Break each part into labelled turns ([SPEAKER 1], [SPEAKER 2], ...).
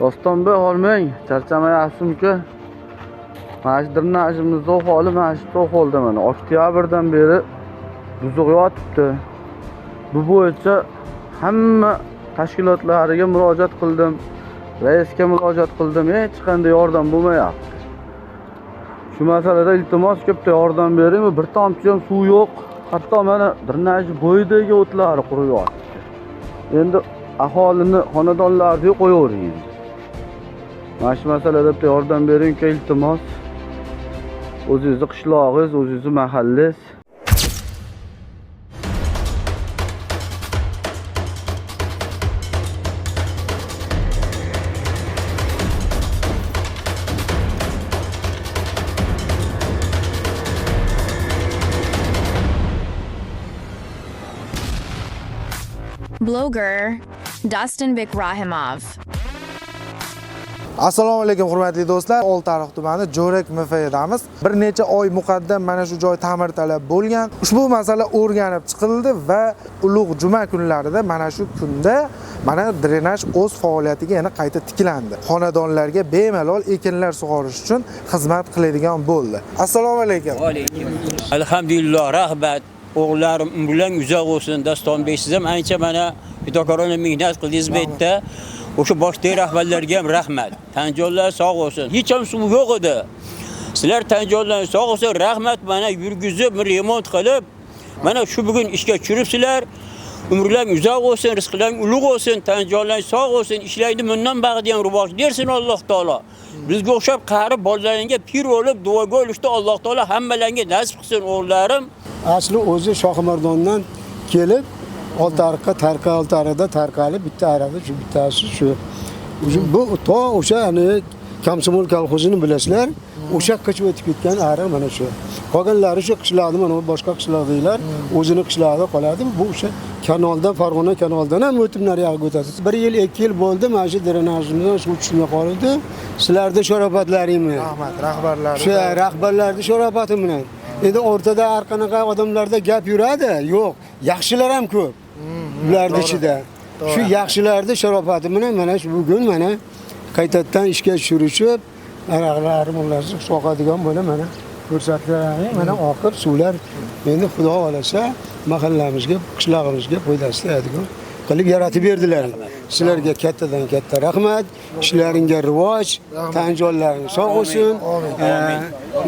[SPEAKER 1] Dostonbek hormang, charchamayapsizmi? Mana shu drenajimizni holi mana shu holda mana oktyabrdan beri buzuq yotibdi. Bu bo'yicha hamma tashkilotlariga murojaat qildim, raisga murojaat qildim, hech qanday yordam bo'lmayapti. Shu masalada iltimos ko'pda yordam bering, bir tomchi ham suv yo'q. Hatto mana drenaj bo'yidagi o'tlari qurib yotibdi. Endi aholini xonadonlariga qo'yavering endi. Mana shu masalada bitta yordam bering, iltimos. O'zingizni qishlog'ingiz, o'zingizni mahallangiz.
[SPEAKER 2] Bloger Dostonbek Rahimov.
[SPEAKER 3] Assalomu alaykum hurmatli do'stlar. Oltiariq tumani Jo'rak MFdamiz. Bir necha oy muqaddam mana shu joy ta'mir talab bo'lgan. Ushbu masala o'rganib chiqildi va ulug' juma kunlarida mana shu kunda mana drenaj o'z faoliyatiga yana qayta tiklandi. Xonadonlarga bemalol ekinlar sug'orish uchun xizmat qiladigan bo'ldi. Assalomu alaykum.
[SPEAKER 4] Alaykum. Alhamdulillah, rahmat. O'g'llarim bilan uzoq bo'lsin. Dostonbek, siz ham ancha mana fidokorona mehnat qildingiz bu yerda. O'sha boshdagi rahbarlarga ham rahmat. Tanjonlar sog' bo'lsin. Hech ham suv yo'q edi. Sizlar tanjonlar sog' bo'lsin, rahmat mana yurgizib, remont qilib, mana shu bugun ishga tushiribsizlar. Umrlaring uzoq bo'lsin, rizqlaring ulug' bo'lsin, tanjonlar sog' bo'lsin, ishlarni bundan bag'di ham rivoj bersin Alloh taolo. Bizga o'xshab qari bolalaringga pir bo'lib duoga olishda Alloh taolo hammalaringga nasib qilsin o'g'llarim.
[SPEAKER 5] Asli o'zi Shohimardondan kelib Oltiariqqa Oltiariqda tarqalib bitta arada shu bittasi shu. Bu to o'sha hani Komsomol kolxozini bilasizlar, o'sha qichib o'tib ketgan ariq mana shu. Qolganlari shu qishloqni mana boshqa qishloqdagilar o'zini qishlog'ida qoladi. Bu o'sha kanaldan, Farg'ona kanaldan ham o'tib nariyog'iga o'tasiz. 1 yil, 2 yil bo'ldi mana shu drenajimizdan suv tushmay qoldi. Sizlarda sharofatlaringmi?
[SPEAKER 3] Rahmat, rahbarlar.
[SPEAKER 5] Shu rahbarlarning sharofati bilan. Endi o'rtada har qanaqa odamlarda gap yuradi, yo'q, yaxshilar ham ko'p. Ularning ichida. Shu yaxshilarning sharofati bilan mana shu bugun mana qaytadan ishga tushirishib, ariqlarni ularni soqadigan bo'lib mana ko'rsatlaring, mana oqib suvlar endi Xudo xolasa mahallamizga, qishlog'imizga foydasi tegadigan qilib yaratib berdilar. Sizlarga kattadan katta rahmat, ishlaringga rivoj, tanjonlaring sog' bo'lsin.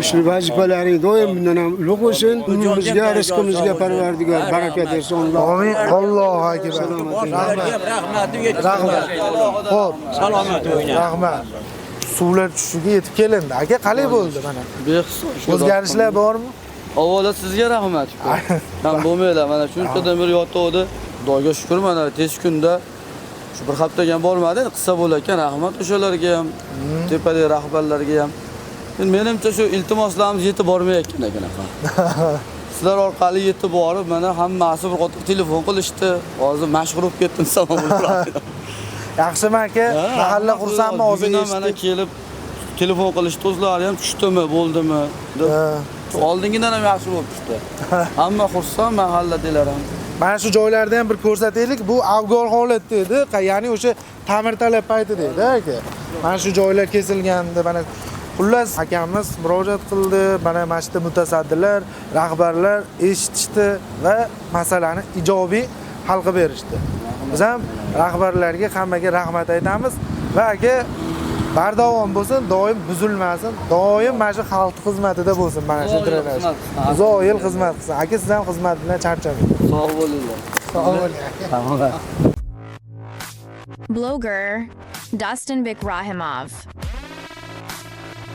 [SPEAKER 5] Ushbu vazifalaring doim bundan ham ulug' bo'lsin. Umrimizga, rizqimizga Parvardigor barakat bersin.
[SPEAKER 3] Amin. Allohu akbar.
[SPEAKER 4] Rahmatim yetsin.
[SPEAKER 3] Rahmat. Xo'p,
[SPEAKER 4] Salomat o'yna.
[SPEAKER 3] Rahmat. Suvlar tushishiga yetib kelindi. Aka, qalay bo'ldi mana?
[SPEAKER 1] Behisob.
[SPEAKER 3] O'zgarishlar bormi?
[SPEAKER 1] Avvalo sizga rahmat. Ham bo'lmaydi mana shunchadan beri yotuvdi. Xudoga shukr mana tez kunda shu bir haftaga ham bormadi, endi qissa bo'lar ekan. Rahmat o'shalarga ham, tepadagi rahbarlarga ham. Endi menimcha shu iltimoslarimiz yetib bormayotgan ekan axir. Sizlar orqali yetib borib, mana hammasi bir qator telefon qilishdi. Hozir mashg'ul bo'lib ketdim samom bo'lib.
[SPEAKER 3] Yaxshimi aka? Mahalla xursandmi hozir
[SPEAKER 1] Bugun ham mana
[SPEAKER 3] eshitdik?
[SPEAKER 1] kelib telefon qilishdi, o'zlari ham tushdimi, bo'ldimi deb. Oldingidan ham yaxshi bo'lib tushdi. Hamma xursand, mahalladagilar ham.
[SPEAKER 3] Mana shu joylarda ham bir ko'rsataylik. Bu avgor holatda edi, ya'ni o'sha ta'mir talab paytida edi aka. Mana shu joylar kesilgandi, mana xullas akamiz murojaat qildi, mana shu yerda mutasaddilar, rahbarlar eshitishdi va masalani ijobiy hal qilib berishdi. Biz ham rahbarlarga hammaga rahmat aytamiz va aka bardavom bo'lsin, doim buzilmasin, doim mana shu xalq xizmatida bo'lsin mana shu drenaj. Uzoq yil xizmat qilsin. Aka, siz ham xizmat bilan charchamang.
[SPEAKER 1] Sog' bo'linglar.
[SPEAKER 3] Sog' bo'ling aka.
[SPEAKER 1] Tamom.
[SPEAKER 2] Bloger Dostonbek Rahimov.